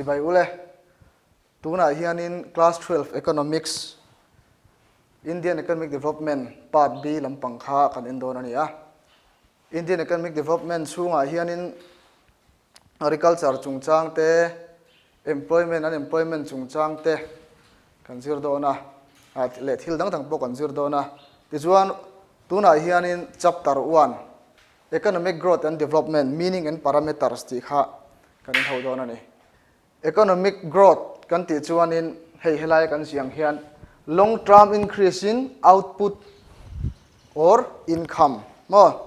Chibai ule, tunah hianin Class 12 Economics, Indian Economic Development Part B lampang kha kan en dawn a ni a. Indian Economic Development chhungah hianin Agriculture chungchang te, Employment, Unemployment chungchang te kan zir dawn a, leh thil dang dang pawh kan zir dawn a. Tichuan, tunah hianin Chapter One, Economic Growth and Development, Meaning and Parameters tih kha kan inho dawn a ni. Economic growth kan tih chuanin hei helaia kan ziah ang hian long term increase in output or income maw?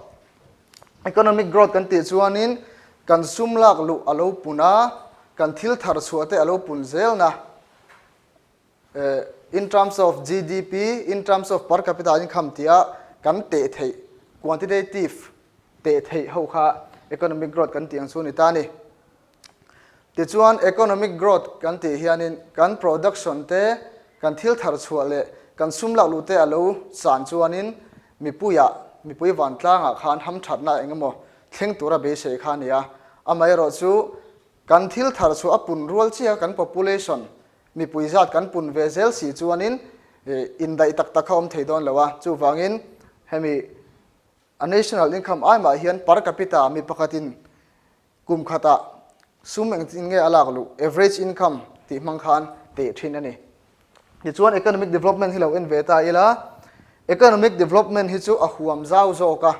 Economic growth kan tih chuanin kan sum lak luh a lo pun a, kan thil thar chhuah te a lo pun zelna in terms of GDP, in terms of per capita income tia kan teh theih quantitative teh theih ho kha economic growth kan tih ang chu a ni ta a ni. Tichuan economic growth kan tih hianin kan production te, kan thil thar chhuah leh kan sum lak luh te a lo san chuanin mipuiah, mipui vantlangah khan hamthatna eng emaw thleng tura beisei kha a ni a. Amaherawhchu kan thil thar chhuah a pun rual chiah kan population, mipui zat kan pun ve zel si chuanin indaih tak tak kha awm thei dawn lo a. Chuvangin hemi a national income ai mah hian per capita mi pakhatin Kum khatah sum engtin nge a lak luh, average income, tih hmang khan teh thin a ni. Tichuan economic development hi lo en ve ta ila, economic development hi chu a huam zau zawk a,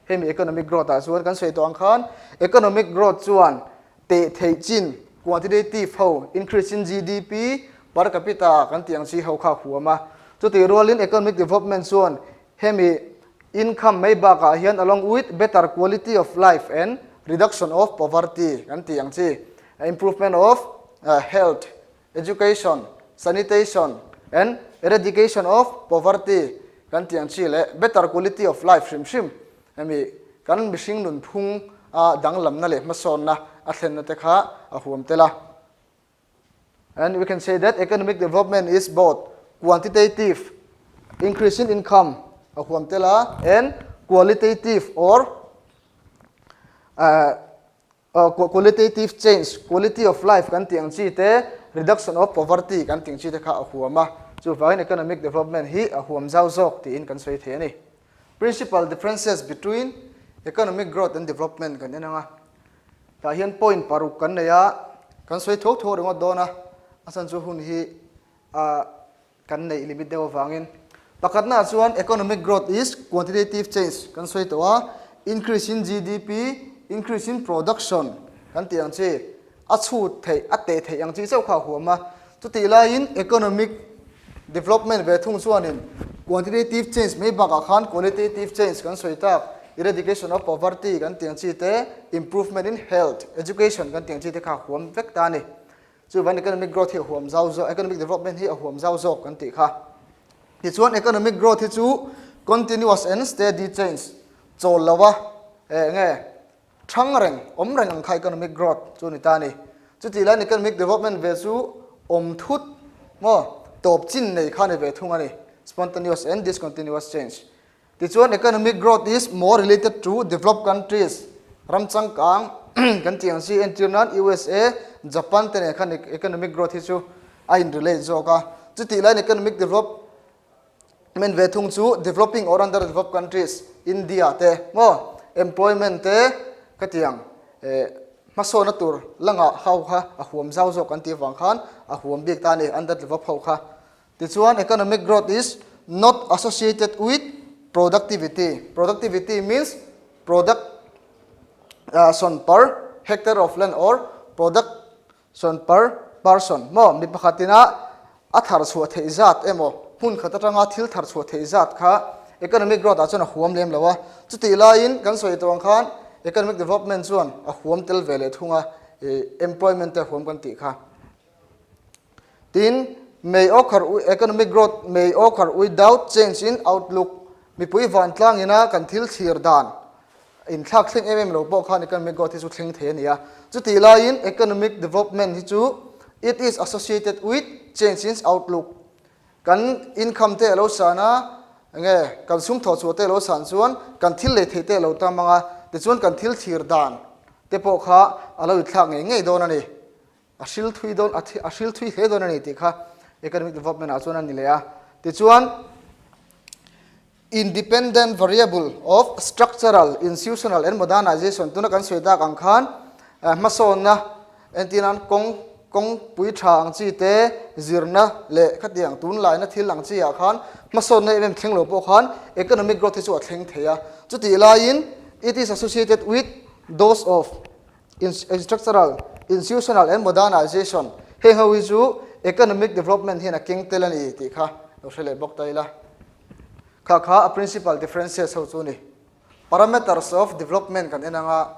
hemi economic growth ah chuan kan sawi tawh ang khan economic growth chuan teh theih chin, quantitative ho, increase in GDP per capita kan tih ang chi ho kha a huam a. Chutih rualin economic development chuan Hemi income mai bakah hian along with better quality of life and reduction of poverty kan tih ang chi, improvement of health, education, sanitation and eradication of poverty kan tih ang chi leh better quality of life hrim hrim hemi kan mihring nunphung a danglamna leh hmasawnna a thlenna te kha a huam tel a. And we can say that economic development is both quantitative, increase in income, a huam tel a, and qualitative or uh, uh, qualitative change, quality of life kan tih ang chi te, reduction of poverty kan tih ang chi te kha a huam a. Chuvangin economic development hi a huam zau zawk tiin kan sawi thei a ni. Principal differences between economic growth and development kan en ang a. Tah hian point paruk kan nei a, kan sawi thuak thuak ringawt dawn a, a chhan chu hun hi ah kan neih limit deuh avangin. Pakhatnaah chuan economic growth is quantitative change kan sawi tawh a, increase in GDP, increase in production kan tih ang chi, a chhut theih, a teh theih ang chi chauh kha a huam a. Chutih laiin economic development ve thung chuanin quantitative change mai bakah khan qualitative change kan sawi tak, eradication of poverty kan tih ang chi te, improvement in health, education kan tih ang chi te kha a huam vek ta a ni. Chuvangin economic growth hi a huam zau zawk, economic development hi a huam zau zawk kan tih kha. Tichuan economic growth hi chu continuous and steady change chawl lova eh nge Thang reng, awm reng ang kha economic growth chu ni ta a ni. Chutih laiin economic development ve chu awm thut maw, tawp chin nei kha ni ve thung a ni, spontaneous and discontinuous change. Tichuan economic growth is more related to developed countries, ram changkang kan tih ang chi entir nan USA, Japan te nen khan economic growth hi chu a in relate zawk a. Chutih laiin economic develop Men ve thung chu developing or under developed countries, India te maw employment te ka ti ang eh hmasawnna tur la ngah ho kha a huam zau zawk an tih avang khan a huam bik ta a ni under developed ho kha. Tichuan economic growth is not associated with productivity, productivity means product son per hectare of land or product Sawn per person maw mi pakhatin a a thar chhuah theih zat emaw hmun khat atanga thil thar chhuah theih zat kha economic growth ah chuan a huam lem lo a, chutih laiin kan sawi tawh ang khan economic development chuan a huam tel ve leh thung a, ih employment te a huam kan tih kha. Tin, may occur economic growth may occur without change in outlook mipui vantlang ina kan thil thlir dan Inthlak thleng em em lo pawh khan economic growth hi chu thleng thei a ni a. Chutih laiin economic development hi chu it is associated with change in outlook. Kan income te a lo san a, enge kan sum thawh chhuah te a lo san chuan kan thil lei theih te a lo tam ang a, tichuan kan thil thlir dan te pawh kha a lo inthlak ngei ngei dawn a ni. A hril thui dawn, a hril thui hle dawn a ni tih kha economic development ah chuan a ni leh a. Tichuan, independent variable of structural, institutional and modernization tuna kan sawi tak ang khan hmasawnna entirnan kawng kawngpui tha ang chi te zirna leh khatiang tunlaina thil ang chi ah khan hmasawnna em em thleng lo pawh khan economic growth hi chu a thleng thei a. Chutih laiin it is associated with those of Structural, Institutional and Modernization heng ho hi chu Economic Development hian a keng tel a ni tih kha lo hre leh bawk ta ila. Kha kha a principal differences ho chu a ni. Parameters of Development kan en anga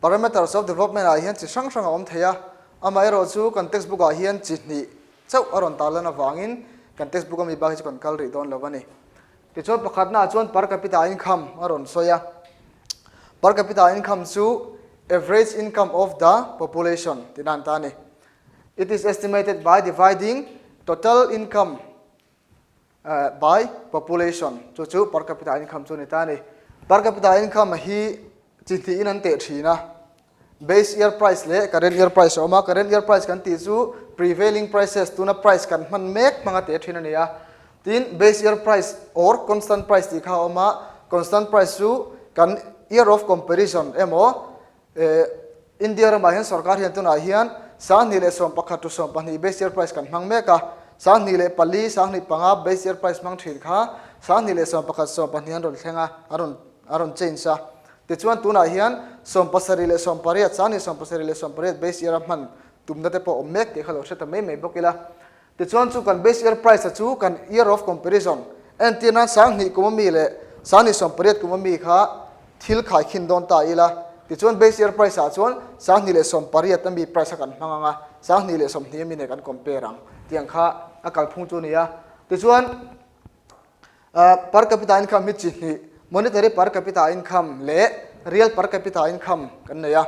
Parameters of Development ah hian chi hrang hrang a awm thei a, amaherawh chu kan textbook ah hian chi hnih chauh a rawn tarlan avangin kan textbook ami bak hi chu kan kal rih dawn lo a ni. Tichuan pakhatnaah chuan per capita income a rawn sawi a. Per capita income chu average income of the population tih nan ta a ni. It is estimated by dividing total income by population chu chu per capita income chu a ni ta a ni. Per capita income hi chi hnihin an teh thin a. Base year price leh current year price a awm a, current year price kan tih chu prevailing prices tuna price kan hman mek hmanga teh thin a ni a. Tin, base year price or constant price tih kha a awm a, constant price chu kan year of comparison emaw eh India ramah hian sorkar hian tunah hian 2011 to 12 base year price kan hmang mek a, 2004, 2005 base year price hmang thin kha 2011, 12 an rawn thleng a, a rawn a rawn change a. Tichuan tunah hian 78 leh 80, 20 70 leh 80 base year a hman tumna te pawh a awm mek tih kha lo hre ta mai mai bawk ila. Tichuan chu kan base year price a chu kan year of comparison entir nan 20 kum ami leh 20 80 kum ami kha thil khaikhin dawn ta ila. Tichuan base year price ah chuan 20 leh 80 ami price kha kan hmang ang a, 20 leh 20 ami nen kan compare ang tiang kha a kalphung chu a ni a. Tichuan. Per capita income hi chi hnih, monetary per capita income leh real per capita income kan nei a.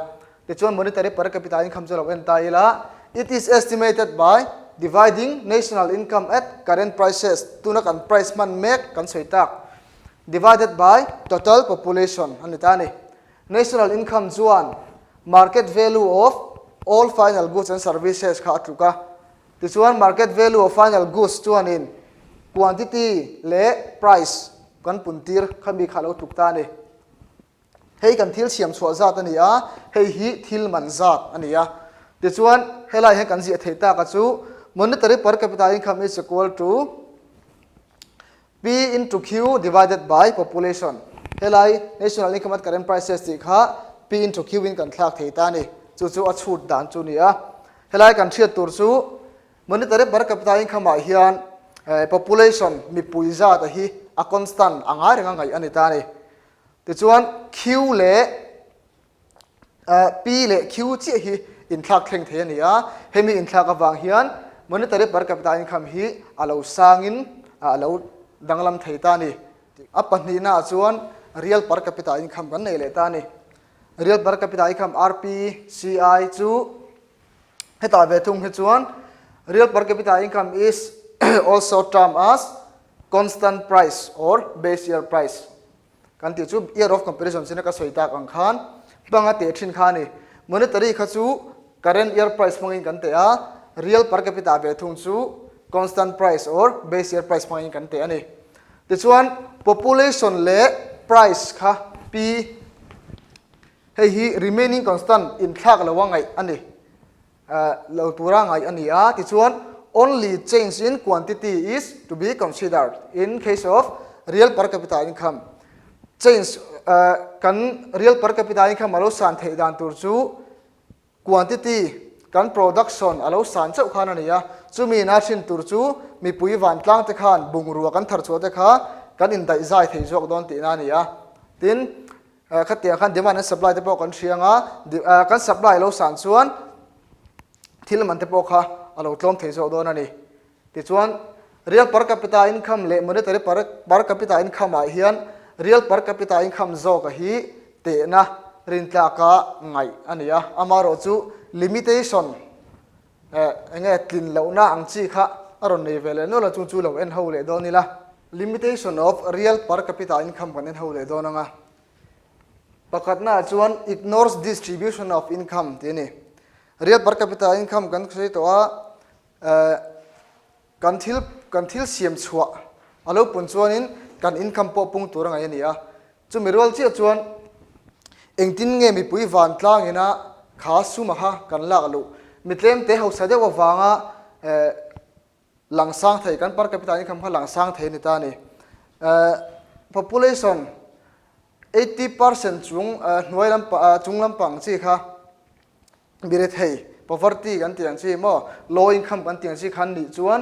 Tichuan monetary per capita income chu lo en ta ila, it is estimated by dividing national income at current prices, tuna kan price hman mek kan sawi tak, divided by total population a ni ta a ni. National income chuan market value of all final goods and services kha a tluk a. Tichuan market value of final goods chuanin quantity leh price kan pun tir khami kha a lo tluk ta a ni. Hei kan thil siam chhuah zat a ni a, hei hi thil man zat a ni a. Tichuan helai hian kan ziah theih tak a chu monetary per capita income is equal to P into Q divided by population. Helai national income at current prices tih kha P into Q in kan thlak thei ta a ni. Chu chu a chhut dan chu ni a. Helai kan hriat tur chu monetary per capita income ah hian population mipui zat a hi a constant a ngai reng a ngaih a ni ta a ni. Tichuan Q leh P leh Q chiah hi inthlak thleng thei a ni a, hemi inthlak avang hian monetary per capita income hi a lo sangin a lo danglam thei ta a ni. A pahnihnaah chuan real per capita income kan nei leh ta a ni. Real per capita income, RPCI, chu hetah ve thung hi chuan real per capita income is also termed as constant price or base year price. Kan tih chu year of comparison china ka sawi tak ang khan hmanga teh thin kha a ni. Monetary kha chu current year price hmangin kan teh a, real per capita ve thung chu constant price or base year price hmangin kan teh a ni. Tichuan population leh price kha P hei hi remaining constant inthlak lo a ngaih a ni. Lo tura ngaih a ni a, tichuan only change in quantity is to be considered in case of real per capita income. Change kan real per capita income a lo san theih dan tur chu quantity kan production a lo san chauh khan a ni a, chumi ina hrin tur chu mipui vantlang te khan bungrua kan thar chhuah te kha kan indaih zai thei zawk dawn tihna a ni a. Tin, Khatiang khan demand and supply te pawh kan hria ang a, kan supply lo san chuan thil man te pawh kha a lo tlawm thei zawk dawn a ni. Tichuan real per capita income leh monetary per capita income ah hian real per capita income zawka hi tehna rintlaka ngaih a ni a, amaherawh chu limitation Eng nge tlin lohna ang chi kha a rawn nei ve leh nual a, chung chu lo en ho leh dawn ila. Limitation of real per capita income kan en ho leh dawn ang a. Pakhatnaah chuan ignores distribution of income tih a ni. Real per capita income kan sawi tawh a, eh, kan thil kan thil siam chhuah a lo pun chuanin kan income pawh pung tur a ngaih a ni a. Chumi rual chiah chuan engtin nge mipui vantlang ina kha suma kha kan lak luh? Mi tlemte hausa deuh avanga eh, lang sang thei kan per capita income kha lang sang thei a ni ta a ni. Eh, population 80% chung hnuai lampang chung lampang chi kha mi rethei poverty kan tih ang chi maw low income kan tih ang chi khan nih chuan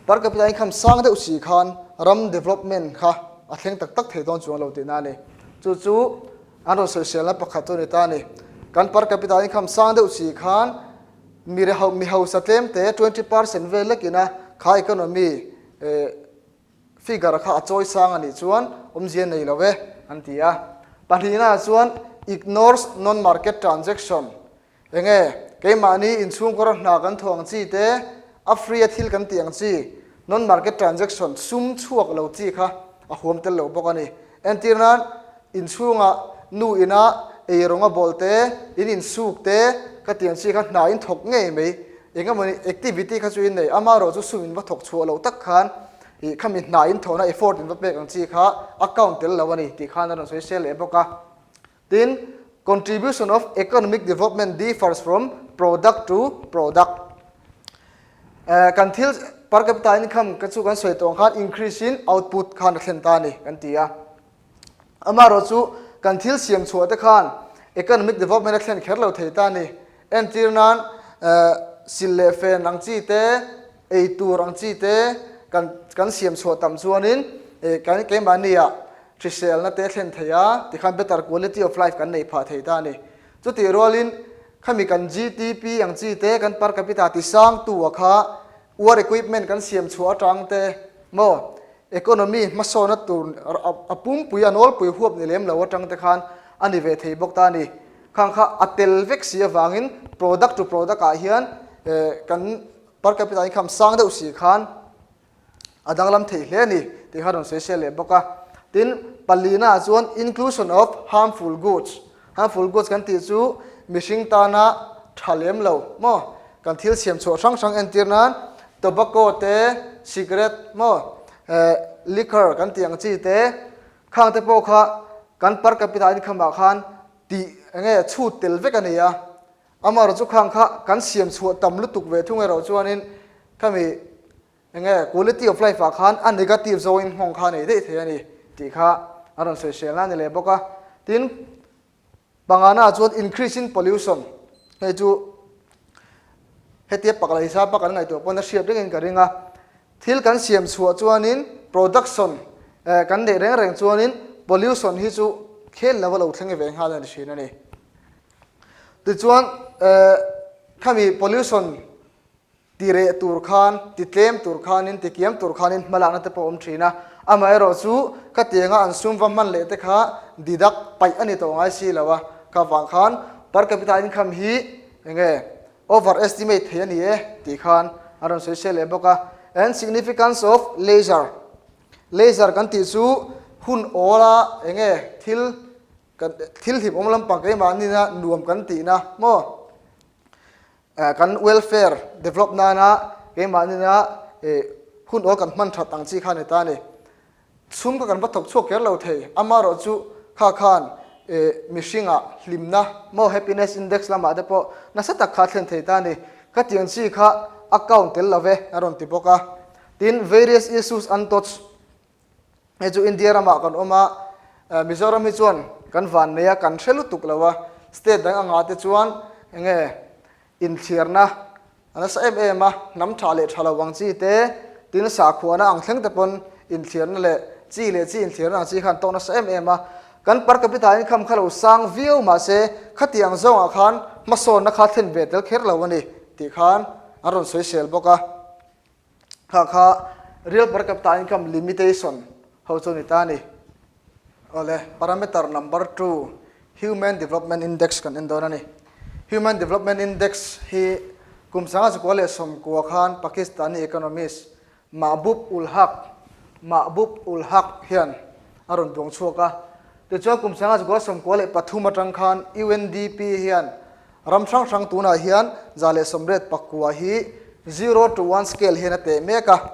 per capita income sang deuh si khan ram development kha a thleng tak tak thei dawn chuang lo tihna a ni. Chu chu an rawn sawiselna pakhat chu a ni ta a ni. Kan per capita income sang deuh si khan mi reho mi hausa tlem te 20% vel lekin a kha economy eh Figure kha a chawi sang a nih chuan awmzia nei lo e an ti a. Pahnihnaah chuan ignores non-market transaction enge keimahni inchhungkawr a hna kan thawh ang chi te, a free a thil kan tih ang chi non-market transaction sum chhuak lo chi kha a huam tel lo bawk a ni. Entir nan inchhungah nu ina eirawng a bawl te, in insuk te ka tih ang chi kha hna in thawk ngei mai Eng emawni activity kha chu in nei, amaherawh chu sum in va thawk chhuah loh tak khan ih khami hna in thawhna effort in va pek ang chi kha a count tel lo a ni tih khan a rawn sawi sel leh bawk a. Tin, contribution of economic development differs from product to product. Eh, kan thil per capita income ka chu kan sawi tawh ang khan increase in output khan a thlen ta a ni kan ti a. Amaherawh chu kan thil siam chhuah te khan economic development a thlen kher lo thei ta a ni. Entir nan sil leh fen ang chi te, ei tur ang chi te kan kan siam chhuah tam chuanin kan keimahniah hriselna te thlen thei a, tikhan better quality of life kan nei phah thei ta a ni. Chutih rualin khami kan GDP ang chi te, kan per capita ti sangtu a kha war equipment kan siam chhuah atang te maw Economy hmasawna tur a pumpui a nawlpui huap ni lem lo atang te khan a ni ve thei bawk ta a ni. Khang kha a tel vek si avangin product to product ah hian kan per capita income sang deuh si khan a danglam thei hle a ni tih kha rawn sawi sel leh bawk a. Tin, palina ah chuan inclusion of harmful goods. Harmful goods kan tih chu mihring tana tha lem lo maw? Kan thil siam chhuah hrang hrang entir nan tobacco te, cigarette maw, eh liquor kan tih ang chi te, khang te pawh kha kan per capita income ah khan tih enge chhut tel vek a ni a. Amaherawhchu khang kha kan siam chhuah tam lutuk ve thung erawh chuanin khami Enge quality of life ah khan a negative zawngin nghawng kha a nei daih thei a ni tih kha a rawn sawi hrial na a ni leh bawk a. Tin, pangana ah chuan increase in pollution hei chu hetia pak leh hisap a kan ngaihtuah pawn a hriat rengin ka ring a. Thil kan siam chhuah chuanin production eh kan neih reng reng chuanin pollution hi chu khel lo a lo thleng ve nghal a ni thin a ni. Tichuan eh khami pollution Ti reh tur khan, ti tlem tur khanin, ti kiam tur khanin hmalakna te pawh a awm thin a. Amaherawh chu khatianga an sum va hman leh te kha didak paih a ni tawh ngai si lo a. Kha vang khan per capita income hi enge over estimate thei a ni e tih khan a rawn sawi sel leh bawk a. And significance of leisure. Leisure kan tih chu hun awla enge thil kan thil hlimawm lampang keimahni-na nuam kan tihna maw? Kan welfare develop nana keimahni-na hun awl kan hman that ang chi kha a ni ta a ni. Chhung kha kan va thawk chhuak kher lo thei, amaherawh chu kha khan mihringah hlimna maw happiness index lamah te pawh nasa tak kha a thlen thei ta a ni. Khatiang chi kha a count tel lo ve a rawn ti bawk a. Tin, various issues untouched hei chu India ramah kan awm a, Mizoram hi chuan kan van nei a, kan hre lutuk lo a, state dang angah te chuan enge inthliarna a nasa em em a, hnam tha leh tha lo ang chi te, tin sakhuana ang thleng te pawn inthliarna leh chi leh chi inthliarna ang chi khan tawk nasa em em a, kan per capita income kha lo sang viau mahse khatiang zawngah khan hmasawnna kha thlen ve tel kher lo a ni tih khan an rawn sawisel bawk a. Kha kha real per capita income limitation ho chu ni ta a ni. Awle, parameter number 2, Human Development Index kan en dawn a ni. Human Development Index hi kum 1990 khan Pakistani economist Mahbub ul Haq, Mahbub ul Haq, hian a rawn buang chhuak a. Tichuan kum 1993 atang khan UNDP hian. Ram hrang hrang tunah hian 189 hi zero to one scale hian a teh mek a.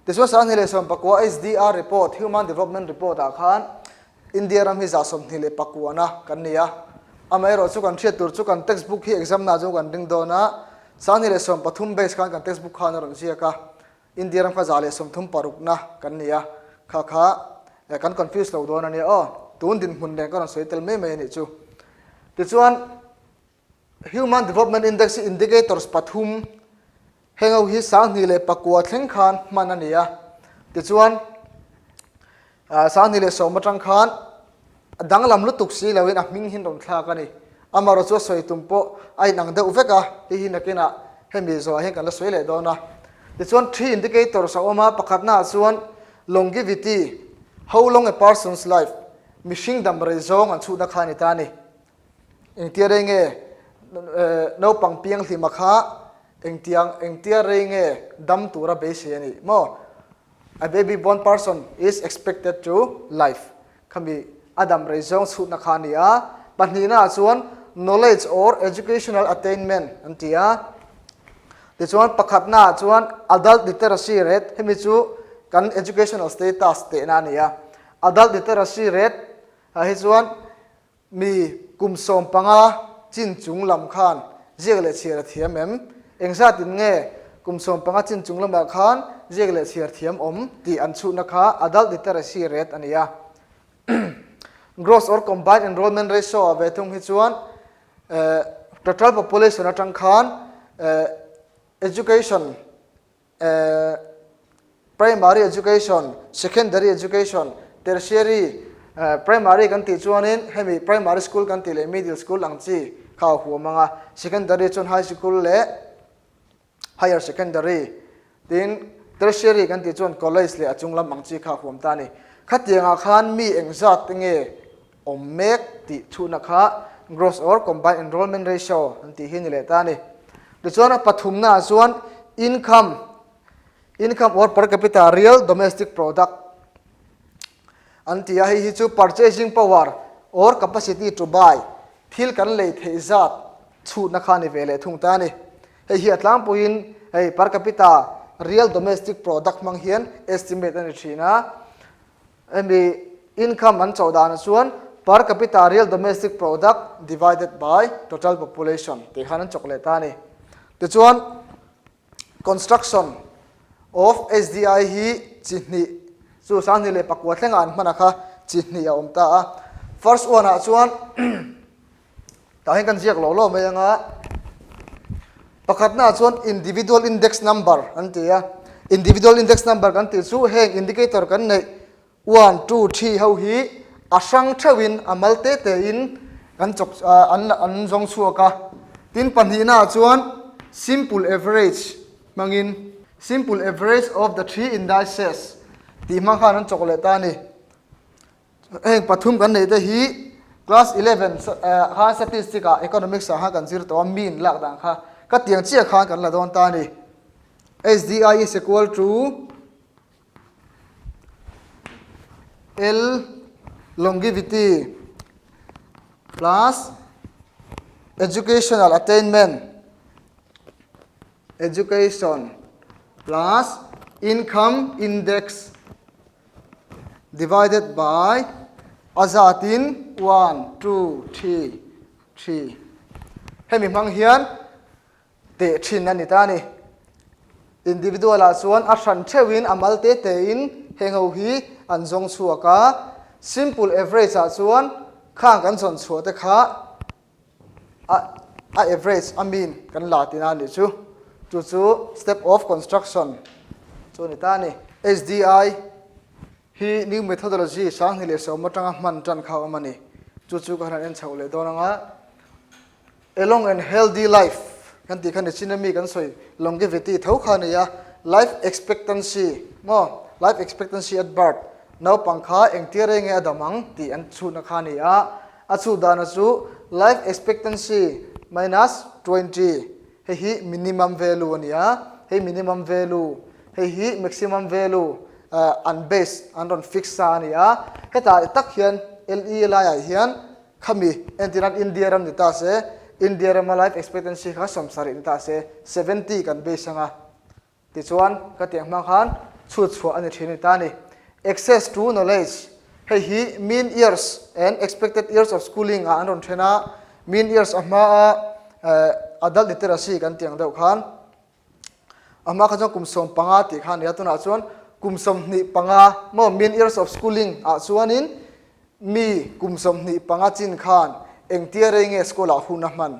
Tichuan 2019 HDR report, Human Development Report, ah khan India ram hi 29 na kan ni a. Amaherawh chu kan hriat tur chu kan textbook hi exam na chu kan ring dawn a, 2013 base khan kan textbook khan a rawn ziak a, India ram kha 136 na kan ni a, kha kha kan confuse lo dawn a nia aw. Tun dinhmun nen ka rawn sawi tel mai mai a nih chu. Tichuan Human Development Index hi indicators pathum heng ho hi 2009 thleng khan hman a ni a. Tichuan 2010 atang khan a danglam lutuk si loin a hming hin rawn thlak a ni. Amaherawh chu a sawi tum pawh a inang deuh vek a, hei hi nakinah hemi zawhah hian kan la sawi leh dawn a. Tichuan three indicators a awm a, pakhatnaah chuan longevity, how long a person's life, mihring dam rei zawng an chhutna kha a ni ta a ni. Engtia rei nge naupang pianghlima kha engtiang engtia rei nge dam tura beisei a nih maw? A baby born person is expected to life khami a dam rei zawng chhutna kha a ni a. Pahnihna ah chuan knowledge or educational attainment an ti a. Tichuan pakhatna ah chuan adult literacy rate hemi chu kan educational status tehna a ni a. Adult literacy rate ah hi chuan Mi kum 15 chin chung lam khan ziak leh chhiar a thiam em? Engzatin nge kum 15 chin chung lamah khan ziak leh chhiar thiam awm tih an chhutna kha adult literacy rate a ni a. Gross or combined enrollment ratio ah ve thung hi chuan total population atang khan education Primary education, secondary education, tertiary, primary kan tih chuanin hemi primary school kan tih leh middle school ang chi kha a huam ang a, secondary chuan high school leh higher secondary, tin tertiary kan tih chuan college leh a chung lam ang chi kha a huam ta a ni. Khatiangah khan mi engzat te nge awm mek tih chhutna kha gross or combined enrollment ratio an tih hi ni leh ta a ni. Tichuan a pathumna ah chuan income, income or per capita real domestic product an ti a, hei hi chu purchasing power or capacity to buy thil kan lei theih zat chhutna kha a ni ve leh thung ta a ni. Hei hi a tlangpuiin hei per capita real domestic product hmang hian estimate a ni thin a. Hemi income an chawh danah chuan per capita real domestic product divided by total population tih khan an chawk leh ta a ni. Tichuan construction of HDI hi chi hnih chu 2009 thlengah an hman a kha chi hnih a awm ta a. First one ah chuan Tah hian kan ziak lo lo mai anga pakhatnaah chuan individual index number an ti a, individual index number kan tih chu heng indicator kan neih one, two, three ho hi a hrang theuhin a mal te te in kan chawk an an zawng chhuak a, tin pahnihnaah chuan simple average hmangin simple average of the three indices tih hmang khan an chawk leh ta a ni. Heng pathum kan neih te hi class 11 khan statistic ah economics ah khan kan zir tawh a mean lak dan kha ka tiang chiah khan kan la dawn ta a ni. HDI is equal to L longevity plus educational attainment education plus income index divided by a zatin one two three three hemi hmang hian teh thin a ni ta a ni. Individual ah chuan a hran theuhin a mal te tein heng ho hi an zawng chhuak a, simple average ah chuan khang kan zawn chhuah te kha a a average a mean kan la tihna a nih chu. Chu chu step of construction chu a ni ta a ni. HDI hi new methodology 2010 atanga hman tan kha a awm a ni. Chu chu ka han en chhoh leh dawn anga a long and healthy life kan tih kha nichin ami kan sawi longevity tho kha a ni a, life expectancy maw life expectancy at birth naupang kha engtir reng nge a dam ang tih an chhutna kha a ni a. A chhut dana chu life expectancy minus 20, hei hi minimum value a ni a, hei minimum value, hei hi maximum value an base an rawn fix sa a ni a, hetah tak hian LE laiah hian khami entirnan India ram ni ta se. India rama life expectancy kha 70 ni ta se, 70 kan base anga. Tichuan, ka tiang hmang khan chhut chhuah a ni thin a ni ta a ni. Access to knowledge, Hei hi mean years and expected years of schooling ah an rawn then a, mean years a hma a adult literacy kan tih ang deuh khan a hma kha chuan kum 15 tih kha a ni a, tunah chuan kum 25 maw mean years of schooling ah chuanin mi kum 25 chin khan engtia rei nge school ah hun a hman?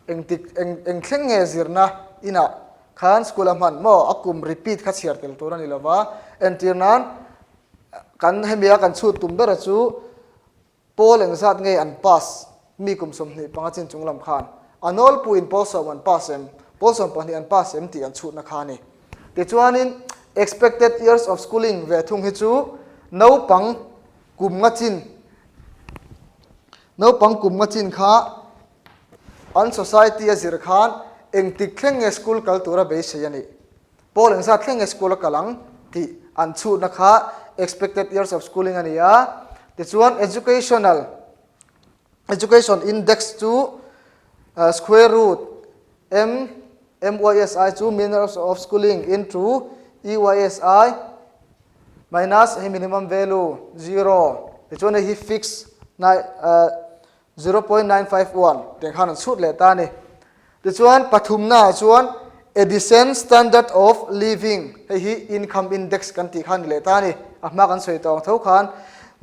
Engtik eng eng thleng nge zirna inah khan school a hman maw? A kum repeat kha chhiar tel tur a ni lova. Entir nan kan hemi a kan chhut tum bera chu pawl engzat nge an pass mi kum 25 chin chung lam khan a nawlpuiin pawl 10 an pass em, pawl 12 an pass em tih an chhutna kha a ni. Tichuanin expected years of schooling ve thung hi chu naupang kum nga chin naupang kum nga chin kha An society a zir khan engtik thleng nge school kal tura beisei a nih? Pawl engzat thleng nge school a kal ang tih an chhutna kha expected years of schooling a ni a. Tichuan educational education index chu square root M MYSI chu mean years of schooling into EYSI minus hei minimum value zero tichuan hei hi fix 0.951 tih khan an chhut leh ta a ni. Tichuan pathumnaah chuan Edison Standard of Living, hei hi Income Index kan tih kha a ni leh ta a ni. A hma kan sawi tawh ang tho khan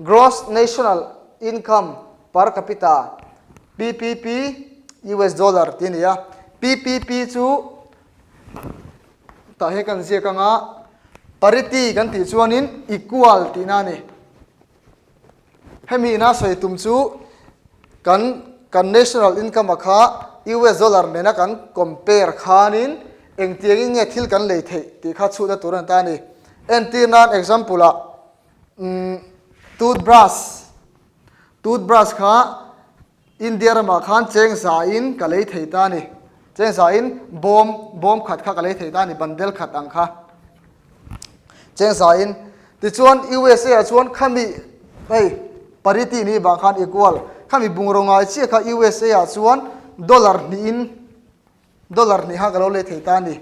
Gross National Income per Capita, PPP, US Dollar tih a ni a. PPP chu tah hian kan ziak anga parity kan tih chuanin equal tihna a ni. Hemi ina sawi tum chu kan kan national income a kha US dollar nena kan compare khanin engtiangin nge thil kan lei theih tih kha chhutna tur a ni ta a ni. Entir nan example ah umm toothbrush toothbrush kha India ramah khan cheng zain ka lei thei ta a ni. Cheng zain bawm, bawm khat kha ka lei thei ta a ni, bundle khat ang kha. Cheng zain. Tichuan USA ah chuan khami hei parity ni vang khan equal, khami bungraw ngai chiah kha USA ah chuan dollar hnihin, dollar hnih kha ka lo lei thei ta a ni.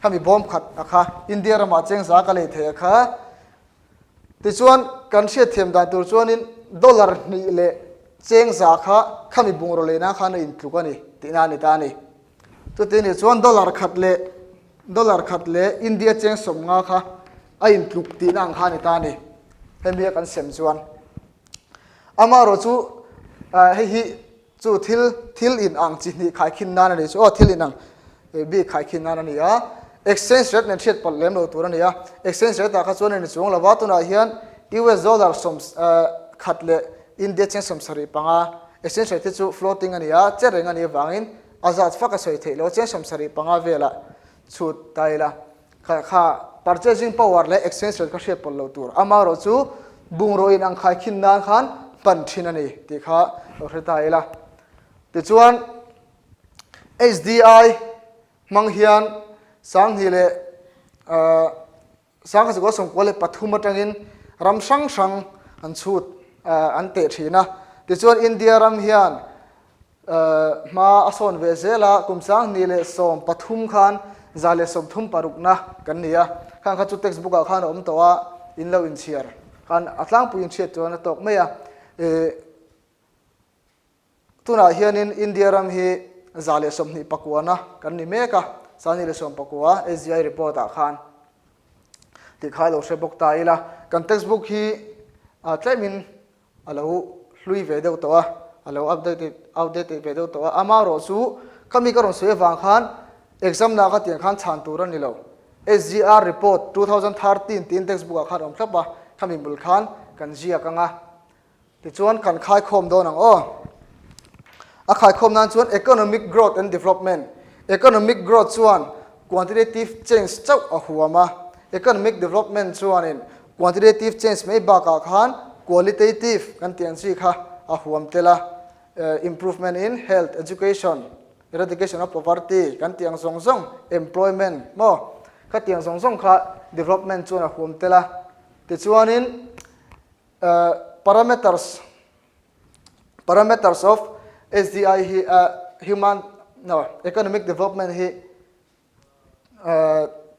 Khami bawm khat a kha India ramah cheng za ka lei thei a kha. Tichuan, kan hriatthiam dan tur chuanin dollar hnih leh cheng za kha khami bungraw lehna khan a intluk a ni tihna a ni ta a ni. Chuti nih chuan dollar khat leh dollar khat leh India cheng 50 kha a intluk tihna ang kha a ni ta a ni. Hemi a kan sem chuan amaherawh chu hei hi Chu thil, thil in ang chi hnih khaikhin nan a ni chu aw, thil in ang bik khaikhin nan a ni a, exchange rate nen hriat palh lem lo tur a ni a, exchange rate ah kha chuan a ni chuang lo va, tunah hian US dollar sawm khat leh India cheng 75, exchange rate hi chu floating a ni a, che reng a nih avangin a zat fak a sawi theih lo, cheng 75 velah chhut ta ila. Kha kha purchasing power leh exchange rate kha hriat pawlh loh tur. Amaherawh chu bungraw in ang khai khin nan khan hman thin a ni tih kha lo hre ta ila. Tichuan HDI hmang hian 2000 leh 1993 atangin ram hrang hrang an chhut an teh thin a. Tichuan India ram hian Hma a sawn ve zel a, kum 2013 khan 136na kan ni a, khang kha chu text book ah khan a awm tawh a, in lo inchhiar khan a tlangpui inchhiat chuan a tawk mai a. Tunah hianin India ram hi 129na kan ni mek a, 2019 SGI report ah khan tih kha i lo hre bawk ta ila, kan text book hi tlemin a lo hlui ve deuh tawh a, a lo updated outdated ve deuh tawh a, amaherawh chu khami ka rawn sawi avang khan exam na ka tiang khan chhan tur a ni lo. SGR report 2013 tiin textbook ah khan a awm thlap a, khami bul khan kan ziak ang a, tichuan kan khaikhawm dawn ang aw. A khaikhawm nan chuan economic growth and development, economic growth chuan quantitative change chauh a huam a, economic development chuanin Quantitative change mai bakah khan qualitative kan tih ang chi kha a huam tel a, improvement in health, education, eradication of poverty kan tih ang zawng zawng, employment maw kha tih ang zawng zawng kha development chuan a huam tel a. Tichuanin parameters, parameters of SDI hi. Human, no, Economic Development hi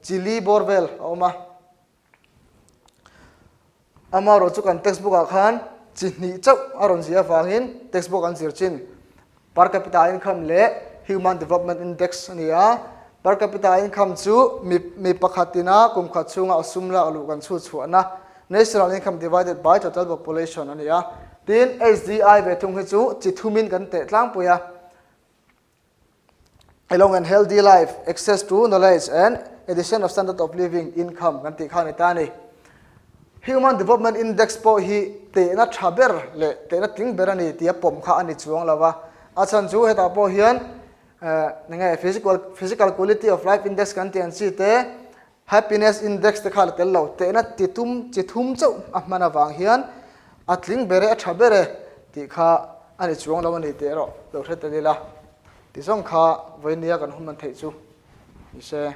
chili bawr vel a awm a. Amaherawh chu kan textbook ah khan chi hnih chauh a rawn zia avangin textbook an zir chin per capita income leh human development index a ni a. Per capita income chu mi mi pakhat ina kum khat chhunga a sum lak luh kan chhut chhuahna national income divided by total population a ni a. Tin, HDI ve thung hi chu chi thumin kan teh tlangpui a. A long and healthy life, access to knowledge and addition of standard of living, income kan tih kha a ni ta a ni. Human Development Index pawh hi tehna tha ber leh tehna tling ber a ni tia pawm kha a ni chuang lo va. A chhan chu hetah pawh hian enge physical physical quality of life index kan tih ang chi te, Happiness index te kha la tel lo, tehna ti tum chi thum chauh a hman avang hian a tling ber e, a tha ber e tih kha a ni chuang lo a ni tih erawh lo hre tel ila. Ti zawng kha vawinia kan hun man theih chu ni se.